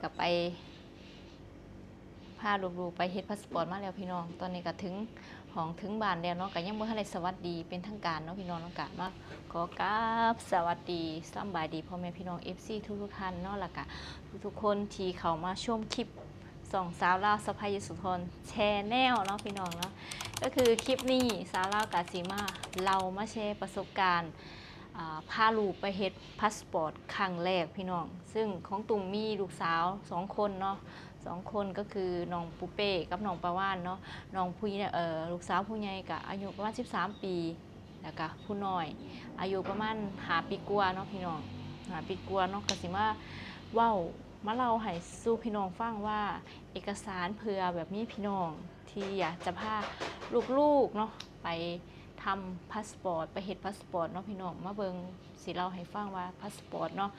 ກໍໄປ ພາລູກໆໄປເຮັດພາສປອດມາແລ້ວພີ່ນ້ອງ. ຕອນນີ້ກໍເຖິງຫ້ອງເຖິງບ້ານແລ້ວເນາະ, ກໍຍັງບໍ່ທັນໄດ້ສະຫວັດດີເປັນທາງການເນາະພີ່ນ້ອງເນາະ. ກໍມາຂໍກາບສະຫວັດດີສຳບາຍດີພໍ່ແມ່ພີ່ນ້ອງເອັຟຊີທຸກໆທ່ານເນາະ, ແລ້ວກະທຸກໆຄົນທີ່ເຂົ້າມາຊົມຄລິບຊ່ອງສາວລາວສະໃພ້ຢະໂສທອນແຊນແນວເນາະພີ່ນ້ອງເນາະ. ກໍຄືຄລິບນີ້ສາວລາວກະຊິມາເລົ່າມາແຊປະສົບການ ອ່າ ພາລູກໄປເຮັດພາສປອດຄັ້ງແລກພີ່ນ້ອງ. ຊຶ່ງຂອງຕຸ້ມມີລູກສາວສອງຄົນເນາະ, ສອງຄົນກໍຄືນ້ອງປູເປ້ກັບນ້ອງປາວານເນາະ. ນ້ອງຜູ້ ເອີ ລູກສາວຜູ້ໃຫຍ່ກະອາຍຸປະມານສິບສາມປີ ແລ້ວກະຜູ້ນ້ອຍອາຍຸປະມານຫ້າປີກວ່າເນາະພີ່ນ້ອງ, ຫ້າປີກວ່າເນາະ. ກະຊິມາເວົ້າມາເລົ່າໃຫ້ສູ່ພີ່ນ້ອງຟັງວ່າ ເອກະສານເພື່ອແບບມີພີ່ນ້ອງທີ່ຢາກຈະພາລູກໆເນາະໄປທຳພາສປອດ, ໄປເຮັດພາສປອດເນາະພີ່ນ້ອງ. ມາເບິ່ງ ຊິເລົ່າໃຫ້ຟັງວ່າພາສປອດເນາະ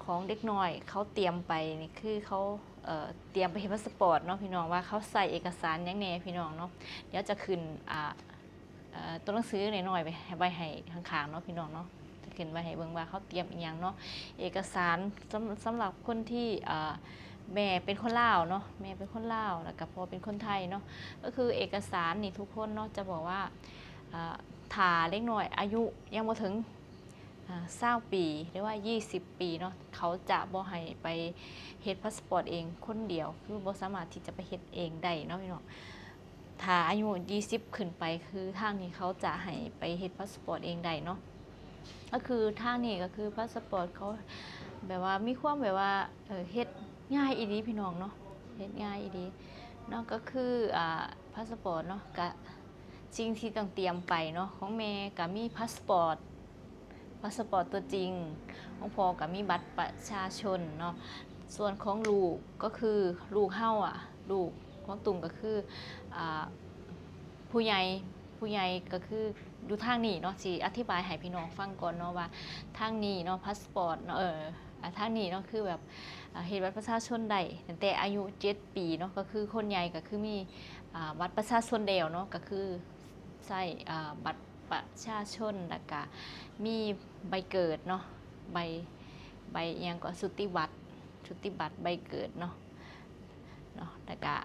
ຂອງເດັກນ້ອຍເຂົາຕຽມໄປນີ້ ຄືເຂົາ ເອີ ຕຽມໄປເຮັດພາສປອດເນາະພີ່ນ້ອງ, ວ່າເຂົາໃຊ້ເອກະສານຫຍັງແດ່ພີ່ນ້ອງເນາະ. ດຽວຈະຂຶ້ນ ອ່າ ເອີ ຕົວໜັງສືນ້ອຍໆໄວ້ໃຫ້ຂ້າງໆເນາະພີ່ນ້ອງເນາະ, ຈະຂຶ້ນໄວ້ໃຫ້ເບິ່ງວ່າເຂົາຕຽມອີ່ຫຍັງເນາະ. ເອກະສານສຳ ສຳລັບຄົນທີ່ ເອີ ແມ່ເປັນຄົນລາວເນາະ, ແມ່ເປັນຄົນລາວ ແລ້ວກະພໍ່ເປັນຄົນໄທເນາະ. ກໍຄືເອກະສານນີ້ທຸກຄົນເນາະ ຈະບອກວ່າ ເອີ ຖ້າເດັກນ້ອຍອາຍຸຍັງບໍ່ເຖິງ ອ່າ ຊາວປີ ຫຼືວ່າ ຊາວປີເນາະ ເຂົາຈະບໍ່ໃຫ້ໄປເຮັດພາສປອດເອງຄົນດຽວ, ຄືບໍ່ສາມາດທີ່ຈະໄປເຮັດເອງໄດ້ເນາະພີ່ນ້ອງ. ຖ້າອາຍຸຊາວປີຂຶ້ນໄປ ຄືທາງນີ້ເຂົາຈະໃຫ້ໄປເຮັດພາສປອດເອງໄດ້ເນາະ. ກໍຄືທາງນີ້ກໍຄືພາສປອດເຂົາແບບວ່າມີຄວາມແບບວ່າ ເອີ ເຮັດງ່າຍອີ່ຫຼີພີ່ນ້ອງເນາະ, ເຮັດງ່າຍອີ່ຫຼີເນາະ. ກໍຄື ອ່າ ພາສປອດເນາະ ກະ ສິ່ງທີ່ຕ້ອງຕຽມໄປເນາະ, ຂອງແມ່ກະມີພາສປອດ ພາສປອດຕົວຈິງ, ຂອງພໍ່ກະມີບັດປະຊາຊົນເນາະ. ສ່ວນຂອງລູກກໍຄືລູກເຮົາອະ ລູກຂອງຕຸ້ມກໍຄື ອ່າ ຜູ້ໃຫຍ່ ຜູ້ໃຫຍ່ກໍຄືຢູ່ທາງນີ້ເນາະ. ຊິອະທິບາຍໃຫ້ພີ່ນ້ອງຟັງກ່ອນເນາະວ່າ ທາງນີ້ເນາະ ພາສປອດເນາະ ເອີ ອ່າ ທາງນີ້ເນາະ ຄືແບບ ອ່າ ເຮັດບັດປະຊາຊົນໄດ້ຕັ້ງແຕ່ອາຍຸເຈັດປີເນາະ, ກໍຄືຄົນໃຫຍ່ກໍຄືມີ ອ່າ ບັດປະຊາຊົນແລ້ວເນາະ, ກໍຄືໃຊ້ ອ່າ ບັດປະຊາຊົນ ແລ້ວກະມີໃບເກີດເນາະ, ໃບ ໃບອີ່ຫຍັງກໍ ສຸດຕິບັດ ສຸດຕິບັດ ໃບເກີດເນາະ ເນາະ. ແລ້ວກະ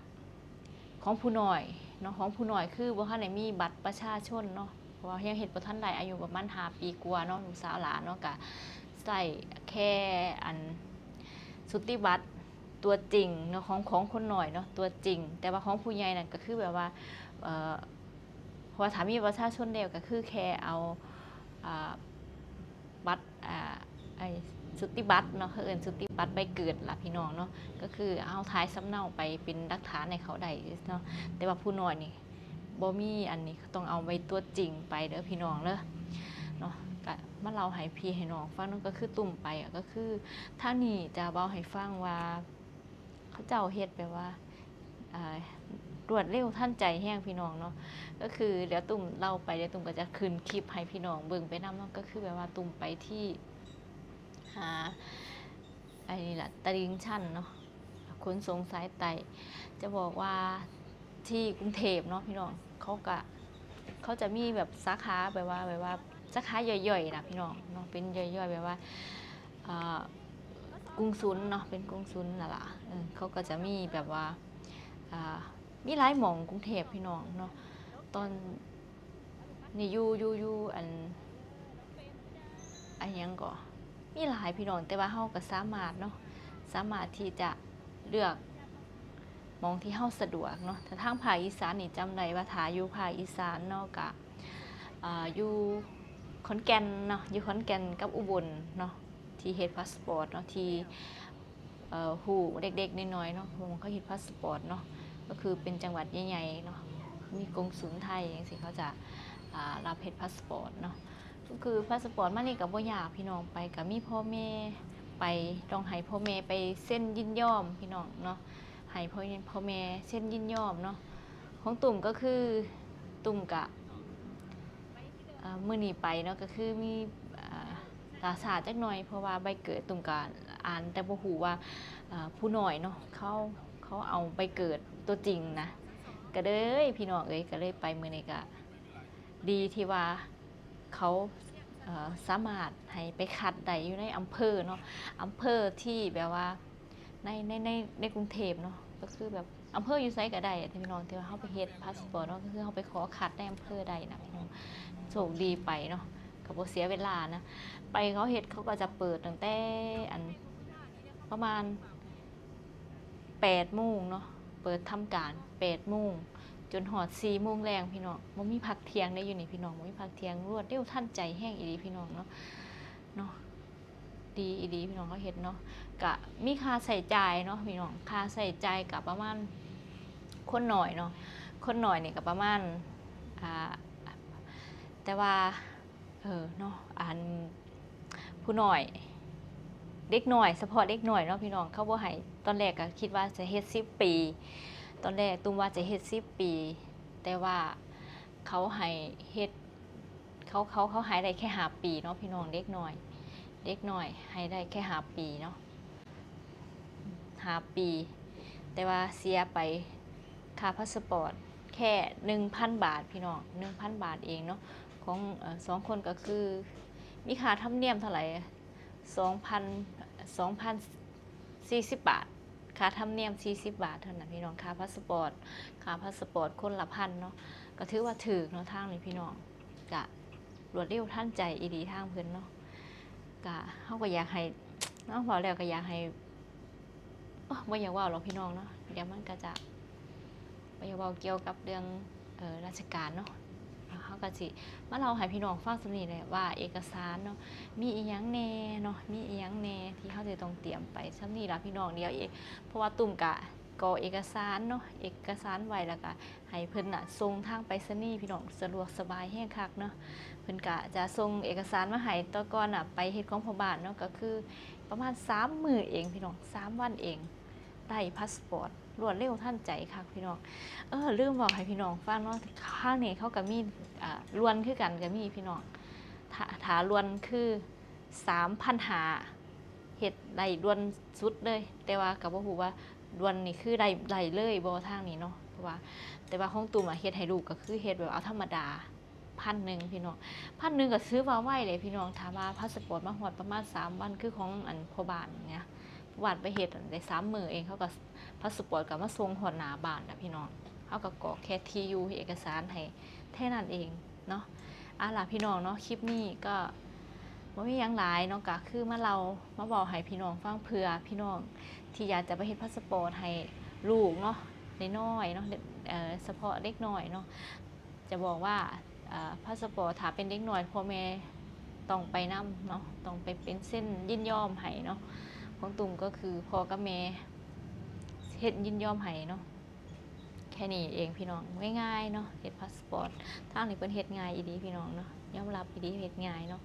ຂອງຜູ້ນ້ອຍເນາະ, ຂອງຜູ້ນ້ອຍຄືບໍ່ທັນໄດ້ມີບັດປະຊາຊົນເນາະ ເພາະວ່າຍັງເຮັດບໍ່ທັນໄດ້, ອາຍຸປະມານຫ້າປີກວ່າເນາະ ລູກສາວຫຼານເນາະ, ກະໃຊ້ແຄ່ອັນ ສຸດຕິບັດຕົວຈິງເນາະ ຂອງ ຂອງຄົນນ້ອຍເນາະ ຕົວຈິງ. ແຕ່ວ່າຂອງຜູ້ໃຫຍ່ນັ້ນກໍຄືແບບວ່າ ເອີ ເພາະວ່າຖ້າມີບັດປະຊາຊົນແລ້ວ ກໍຄືແຄ່ເອົາ ອ່າ ບັດ ອ່າ ໄອ້ ສຸດຕິບັດເນາະ, ເຂົາເອີ້ນສຸດຕິບັດໃບເກີດລະພີ່ນ້ອງເນາະ, ກໍຄືເຮົາຖ່າຍສຳເນົາໄປເປັນຫຼັກຖານໃຫ້ເຂົາໄດ້ເນາະ. ແຕ່ວ່າຜູ້ນ້ອຍນີ້ ບໍ່ມີອັນນີ້ ຕ້ອງເອົາໃບຕົວຈິງໄປເດີພີ່ນ້ອງເດີເນາະ. ກະມາເລົ່າໃຫ້ພີ່ໃຫ້ນ້ອງຟັງເນາະ, ກໍຄືຕຸ້ມໄປ ກໍຄືທາງນີ້ຈະເວົ້າໃຫ້ຟັງວ່າ ເຂົາເຈົ້າເຮັດແບບວ່າ ອ່າ ລວດເລັວທັນໃຈແຮງພີ່ນ້ອງເນາະ. ກໍຄືດຽວຕຸ້ມເລົ່າໄປ ດຽວຕຸ້ມກໍຈະຂຶ້ນຄລິບໃຫ້ພີ່ນ້ອງເບິ່ງໄປນຳເນາະ. ກໍຄືແບບວ່າຕຸ້ມໄປທີ່ ອ່າ ອັນນີ້ລະ ຕະລິ່ງຊັນເນາະ, ຂົນສົ່ງສາຍໃຕ້. ຈະບອກວ່າທີ່ກຸງເທບເນາະພີ່ນ້ອງ ເຂົາກະ ເຂົາຈະມີແບບສາຂາ ແບບວ່າ ແບບວ່າສາຂາຍ່ອຍໆນະພີ່ນ້ອງເນາະ, ເປັນຍ່ອຍໆ ແບບວ່າ ອ່າ ກົງສຸນເນາະ, ເປັນກົງສຸນນັ້ນລະ. ເອີ ເຂົາກໍຈະມີແບບວ່າ ອ່າ ມີຫຼາຍໝ່ອງກຸງເທບພີ່ນ້ອງເນາະ. ຕອນນີ້ຢູ່ ຢູ່ ຢູ່ອັນ ອັນຫຍັງກໍ ມີຫຼາຍພີ່ນ້ອງ, ແຕ່ວ່າເຮົາກໍສາມາດເນາະ ສາມາດທີ່ຈະເລືອກໝ່ອງທີ່ເຮົາສະດວກເນາະ. ຖ້າທາງພາກອີສານນີ້ ຈຳໄດ້ວ່າຖ້າຢູ່ພາກອີສານເນາະ ກະ ອ່າ ຢູ່ຂອນແກ່ນເນາະ, ຢູ່ຂອນແກ່ນກັບອຸບົນເນາະ ທີ່ເຮັດພາສປອດເນາະ ທີ່ ເອີ ຮູ້ເດັກໆນ້ອຍໆເນາະ ເຂົາເຮັດພາສປອດເນາະ, ກໍຄືເປັນຈັງຫວັດໃຫຍ່ໆເນາະ ມີກົງສຸນໄທຈັ່ງຊີ້ ເຂົາຈະ ອ່າ ຮັບເຮັດພາສປອດເນາະ. ກໍຄືພາສປອດມານີ້ກໍບໍ່ຍາກພີ່ນ້ອງ, ໄປກໍມີພໍ່ແມ່ໄປ, ຕ້ອງໃຫ້ພໍ່ແມ່ໄປເຊັນຍິນຍອມພີ່ນ້ອງເນາະ, ໃຫ້ພໍ່ ພໍ່ແມ່ເຊັນຍິນຍອມເນາະ. ຂອງຕຸ້ມກໍຄື ຕຸ້ມກະ ອ່າ ມື້ນີ້ໄປເນາະ ກໍຄືມີ ອ່າ ຫຼ້າຊ້າຈັກໜ່ອຍ ເພາະວ່າໃບເກີດຕຸ້ມກໍອ່ານ ແຕ່ບໍ່ຮູ້ວ່າ ອ່າ ຜູ້ນ້ອຍເນາະ ເຂົາ ເຂົາເອົາໃບເກີດຕົວຈິງນະ, ກໍເລີຍ ພີ່ນ້ອງເອີຍ ກໍເລີຍໄປມື້ນີ້. ກໍດີທີ່ວ່າເຂົາ ເອີ ສາມາດໃຫ້ໄປຄັດໄດ້ຢູ່ໃນອຳເພີເນາະ, ອຳເພີທີ່ແບບວ່າ ໃນ ໃນ ໃນ ໃນກຸງເທບເນາະ ກໍຄືແບບອຳເພີຢູ່ໃສກໍໄດ້ ພີ່ນ້ອງ ທີ່ວ່າເຮົາໄປເຮັດພາສປອດເນາະ ກໍຄືເຮົາໄປຂໍຄັດໃນອຳເພີໄດ້ນະ ພີ່ນ້ອງ ໂຊກດີໄປເນາະ ກໍບໍ່ເສຍເວລານະ ໄປເຂົາເຮັດ ເຂົາກໍຈະເປີດຕັ້ງແຕ່ ອັນ ປະມານແປດໂມງເນາະ ເປີດທຳການແປດໂມງ ຈົນຮອດສີ່ໂມງແລງ ພີ່ນ້ອງ ບໍ່ມີພັກທ່ຽງເດ້ຢູ່ນີ້ ພີ່ນ້ອງ ບໍ່ມີພັກທ່ຽງ ລວດເລັວທັນໃຈແຮງອີ່ຫຼີ ພີ່ນ້ອງເນາະ ເນາະ ດີອີ່ຫຼີ ພີ່ນ້ອງ ເຂົາເຮັດເນາະ ກະມີຄ່າໃຊ້ຈ່າຍເນາະ ພີ່ນ້ອງ ຄ່າໃຊ້ຈ່າຍກະປະມານ ຄົນໜ້ອຍເນາະ ຄົນໜ້ອຍນີ້ກະປະມານ ອ່າ ແຕ່ວ່າ ເອີ ເນາະ ອັນ ຜູ້ນ້ອຍ ເດັກນ້ອຍ ສະເພາະເດັກນ້ອຍເນາະ ພີ່ນ້ອງ ເຂົາບໍ່ໃຫ້ ຕອນແລກກໍຄິດວ່າຈະເຮັດສິບປີ ຕອນແລກຕຸ້ມວ່າຈະເຮັດສິບປີ ແຕ່ວ່າເຂົາໃຫ້ເຮັດ ເຂົາ ເຂົາ ເຂົາໃຫ້ໄດ້ແຄ່ຫ້າປີເນາະ ພີ່ນ້ອງ ເດັກນ້ອຍ ເດັກນ້ອຍໃຫ້ໄດ້ແຄ່ຫ້າປີເນາະ ຫ້າປີ ແຕ່ວ່າເສຍໄປຄ່າພາສປອດແຄ່ໜຶ່ງພັນບາດ ພີ່ນ້ອງ ໜຶ່ງພັນບາດເອງເນາະ ຂອງ ເອີ ສອງຄົນກໍຄືມີຄ່າທຳນຽມເທົ່າໃດ ສອງພັນ ສອງພັນສີ່ສິບບາດ ຄ່າທຳນຽມສີ່ສິບບາດເທົ່ານັ້ນ ພີ່ນ້ອງ ຄ່າພາສປອດ ຄ່າພາສປອດຄົນລະພັນເນາະ ກໍຖືວ່າຖືກເນາະ ທາງນີ້ ພີ່ນ້ອງ ກະ ລວດເລັວທັນໃຈອີ່ຫຼີທາງເພິ່ນເນາະ ກະເຮົາກໍຢາກໃຫ້ເນາະ ເວົ້າແລ້ວກໍຢາກໃຫ້ ໂອ້ ບໍ່ຢາກເວົ້າດອກພີ່ນ້ອງເນາະ ດຽວມັນກໍຈະ ບໍ່ຢາກເວົ້າກ່ຽວກັບເລື່ອງ ເອີ ລາຊະການເນາະ ເຮົາກໍຊິມາເລົ່າໃຫ້ພີ່ນ້ອງຟັງສ່ຳນີ້ແຫຼະວ່າເອກະສານເນາະ ມີອີ່ຫຍັງແດ່ເນາະ ມີອີ່ຫຍັງແດ່ທີ່ເຮົາຈະຕ້ອງຕຽມໄປ ສ່ຳນີ້ລະພີ່ນ້ອງ ດຽວເອ ເພາະວ່າຕຸ້ມກະ ກອກເອກະສານເນາະ ເອກະສານໄວ້ ແລ້ວກະໃຫ້ເພິ່ນນະສົ່ງທາງໄປສະນີ ພີ່ນ້ອງ ສະດວກສະບາຍແຮງຄັກເນາະ ເພິ່ນກະຈະສົ່ງເອກະສານມາໃຫ້ ແຕ່ກ່ອນນະໄປເຮັດຂອງພໍ່ບ້ານເນາະ ກໍຄືປະມານສາມມື້ເອງ ພີ່ນ້ອງ ສາມວັນເອງ ໄດ້ພາສປອດ ລວດເລັວທັນໃຈຄັກ ພີ່ນ້ອງ ເອີ ລືມເວົ້າໃຫ້ພີ່ນ້ອງຟັງເນາະ ທາງນີ້ເຂົາກະມີ ອ່າ ດ່ວນຄືກັນ ກະມີ ພີ່ນ້ອງ ຖ້າ ຖ້າດ່ວນຄື ສາມພັນຫ້າ ເຮັດໄດ້ດ່ວນສຸດເລີຍ ແຕ່ວ່າກໍບໍ່ຮູ້ວ່າດ່ວນນີ້ຄືໄດ້ ໄດ້ເລີຍບໍ່ທາງນີ້ເນາະ ເພາະວ່າ ແຕ່ວ່າຂອງຕຸ້ມອະເຮັດໃຫ້ລູກກໍຄືເຮັດແບບເອົາທຳມະດາ ພັນໜຶ່ງ ພີ່ນ້ອງ ພັນໜຶ່ງກໍຖືວ່າໄວເດ້ ພີ່ນ້ອງ ຖ້າວ່າພາສະປອດມາຮອດປະມານສາມວັນ ຄືຂອງອັນພໍ່ບ້ານນີ້ນະ ຜູ້ບ້ານໄປເຮັດໄດ້ສາມມື້ເອງ ເຂົາກໍ ພາສະປອດກໍມາສົ່ງຮອດໜ້າບ້ານລະ ພີ່ນ້ອງ ເຮົາກໍກອກແຄ່ທີ່ຢູ່ເອກະສານໃຫ້ແຄ່ນັ້ນເອງ ເນາະ ເອົາລະ ພີ່ນ້ອງເນາະ ຄລິບນີ້ກໍບໍ່ມີຫຍັງຫຼາຍເນາະ ກໍຄືມາເລົ່າ ມາເວົ້າໃຫ້ພີ່ນ້ອງຟັງ ເພື່ອພີ່ນ້ອງທີ່ຢາກຈະໄປເຮັດພາສະປອດໃຫ້ລູກເນາະ ນ້ອຍໆເນາະ ເອີ ສະເພາະເດັກນ້ອຍເນາະ ຈະບອກວ່າ ເອີ ພາສະປອດ ຖ້າເປັນເດັກນ້ອຍ ພໍ່ແມ່ຕ້ອງໄປນຳເນາະ ຕ້ອງໄປເປັນເຊັນຍິນຍອມໃຫ້ເນາະ ຂອງຕຸ້ມກໍຄືພໍ່ກັບແມ່ເຊັນຍິນຍອມໃຫ້ເນາະ. ແຄ່ນີ້ເອງພີ່ນ້ອງ ງ່າຍໆເນາະ ເຮັດພາສປອດ ທາງນີ້ເພິ່ນເຮັດງ່າຍອີ່ຫຼີພີ່ນ້ອງເນາະ ຍອມຮັບອີ່ຫຼີເຮັດງ່າຍເນາະ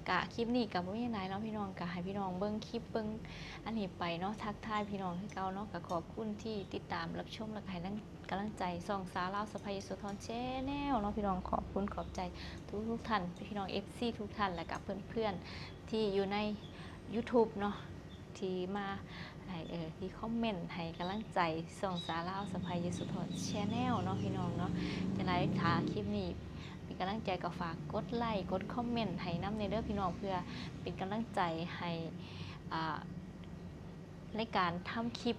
ກະຄລິບນີ້ກະບໍ່ມີຫຍັງຫຼາຍເນາະພີ່ນ້ອງ ກະໃຫ້ພີ່ນ້ອງເບິ່ງຄລິບເບິ່ງອັນນີ້ໄປເນາະ ທັກທາຍພີ່ນ້ອງຄືເກົ່າເນາະ ກະຂອບຄຸນທີ່ຕິດຕາມຮັບຊົມ ແລ້ວກະໃຫ້ກຳລັງໃຈຊ່ອງສາວລາວສະໃພ້ເຢໂສທອນ Channel ເນາະ ພີ່ນ້ອງ ຂອບຄຸນຂອບໃຈທຸກໆທ່ານ ພີ່ນ້ອງ ເອັຟຊີ ທຸກທ່ານ ແລ້ວກະເພື່ອນໆທີ່ຢູ່ໃນ YouTube ເນາະ ທີ່ມາໃຫ້ ເອີ ທີ່ຄອມເມັນໃຫ້ກຳລັງໃຈຊ່ອງສາວລາວສະໃພ້ເຢໂສທອນ Channel ເນາະ ພີ່ນ້ອງເນາະ ຈັ່ງໃດຖ້າຄລິບນີ້ເປັນກຳລັງໃຈກໍຝາກກົດໄລກົດຄອມເມັນໃຫ້ນຳແດ່ເດີພີ່ນ້ອງ ເພື່ອເປັນກຳລັງໃຈໃຫ້ ອ່າ ໃນການທຳຄລິບ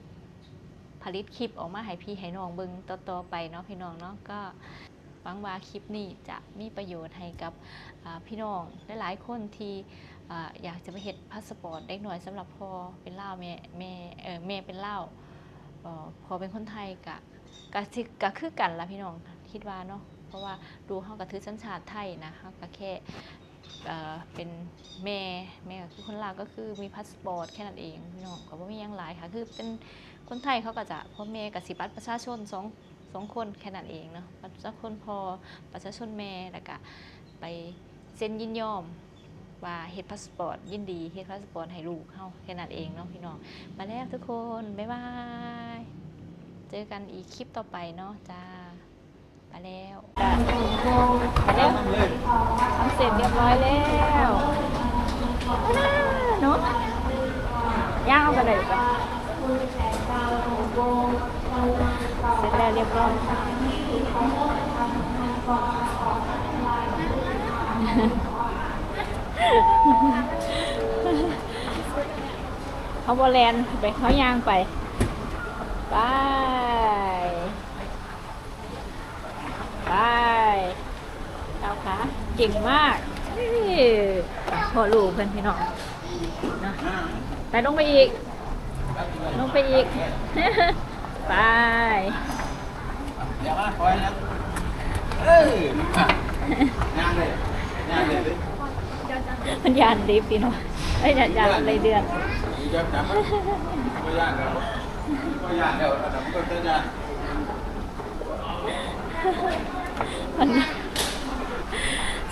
ຜະລິດຄລິບອອກມາໃຫ້ພີ່ໃຫ້ນ້ອງເບິ່ງຕໍ່ໆໄປເນາະ ພີ່ນ້ອງເນາະ ກໍ ຫວັງວ່າຄລິບນີ້ຈະມີປະໂຫຍດໃຫ້ກັບ ເອີ ພີ່ນ້ອງຫຼາຍໆຄົນທີ່ ເອີ ຢາກຈະໄປເຮັດພາສະປອດເດັກນ້ອຍສຳລັບພໍ່ເປັນລາວ ແມ່ ແມ່ ເອີ ແມ່ເປັນລາວ ເອີ ພໍ່ເປັນຄົນໄທ ກະ ກະຊິ ກະຄືກັນລະພີ່ນ້ອງ ຄິດວ່າເນາະ ເພາະວ່າລູກເຮົາກະຖືສັນຊາດໄທນະ ເຮົາກະແຄ່ ເອີ ເປັນແມ່ ແມ່ກະຄືຄົນລາວ ກະຄືມີພາສະປອດແຄ່ນັ້ນເອງພີ່ນ້ອງ ກະບໍ່ມີຫຍັງຫຼາຍ ກະຄືເປັນຄົນໄທເຂົາກະຈະ ພໍ່ແມ່ກະຊິບັດປະຊາຊົນສອງ ສອງຄົນແຄ່ນັ້ນເອງເນາະ ບັດປະຊາຊົນພໍ່ ບັດປະຊາຊົນແມ່ ແລ້ວກະໄປເຊັນຍິນຍອມວ່າເຮັດພາສະປອດ ຍິນດີເຮັດພາສະປອດໃຫ້ລູກເຮົາແຄ່ນັ້ນເອງເນາະພີ່ນ້ອງ ໄປແລ້ວທຸກຄົນ ບາຍບາຍ ເຈີກັນອີກຄລິບຕໍ່ໄປເນາະ ຈ້າ ໄປແລ້ວ ໄປແລ້ວ ທຳເສັດຮຽບຮ້ອຍແລ້ວ ເນາະ ຍ່າງເອົາກະໄດ້ ເສັດແລ້ວຮຽບຮ້ອຍ ເ ເຮົາບໍ່ແລ່ນໄປ ເຮົາຍ່າງໄປ. ໄປ ໄປ ກ້າວຂາເກັ່ງມາກ. ເອີ ພໍ່ລູກເພິ່ນ ພີ່ນ້ອງເນາະ. ໄປ ລົງໄປອີກ ລົງໄປອີກ. ໄປ ຢ່າມາຄອຍນະ. ເອີ ຍ່າງເລີຍ ຍ່າງເລີຍ. ເພິ່ນຢ້ານລິບ ພີ່ນ້ອງ. ເອີຍ ຢ້ານ ຢ້ານໄດ້ເດືອນ. ບໍ່ຢ້ານແລ້ວ ບໍ່ຢ້ານແລ້ວ ອັນນັ້ນມັນກໍຈະຢ້ານ. ມັນ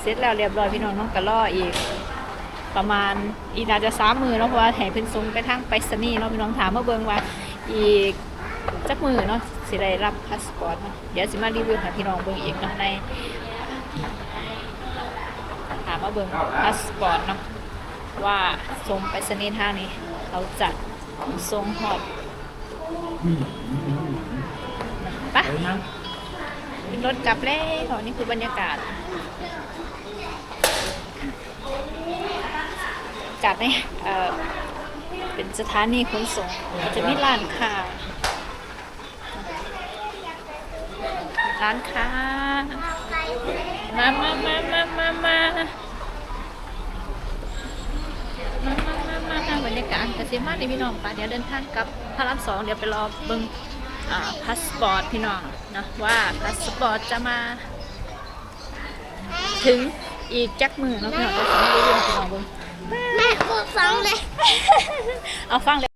ເສັດແລ້ວລຽບຮ້ອຍ ພີ່ນ້ອງເນາະ. ກໍລໍອີກປະມານ ອີກໜ້າຈະສາມມື້ເນາະ ເພາະວ່າໃຫ້ເພິ່ນສົ່ງໄປທາງໄປສະນີເນາະ ພີ່ນ້ອງ. ຖ້າມາເບິ່ງວ່າອີກຈັກມື້ເນາະ ຊິໄດ້ຮັບພາສປອດເນາະ. ດຽວຊິມາຣີວິວໃຫ້ພີ່ນ້ອງເບິ່ງອີກເນາະ ໃນ ຖ້າມາເບິ່ງພາສປອດເນາະ ວ່າສົ່ງໄປສະນີທາງນີ້ ເຂົາຈະສົ່ງຮອດ. ໄປ ຂຶ້ນລົດກັບແລ້ວ. ນີ້ຄືບັນຍາກາດ ຈາກໃນ ເອີ ເປັນສະຖານີຂົນສົ່ງ ຈະມີຮ້ານຄ້າ ຮ້ານຄ້າ. ມາ ມາ ມາ ມາ ມາ ມາ ມາ ມາ ມາ. ບັນຍາກາດກໍຊິປະມານນີ້ ພີ່ນ້ອງ. ໄປ ດຽວເດີນທາງກັບພະລາມສອງ ດຽວໄປລໍເບິ່ງ ອ່າ ພາສປອດ ພີ່ນ້ອງເນາະ ວ່າພາສປອດຈະມາ ເຖິງອີກຈັກມື້ເນາະ ພີ່ນ້ອງ. ດຽວຊິມາຣີວິວໃຫ້ພີ່ນ້ອງເບິ່ງ. ແມ່ ບໍ່ຟັງເລີຍ ເອົາ ຟັງແລ້ວ.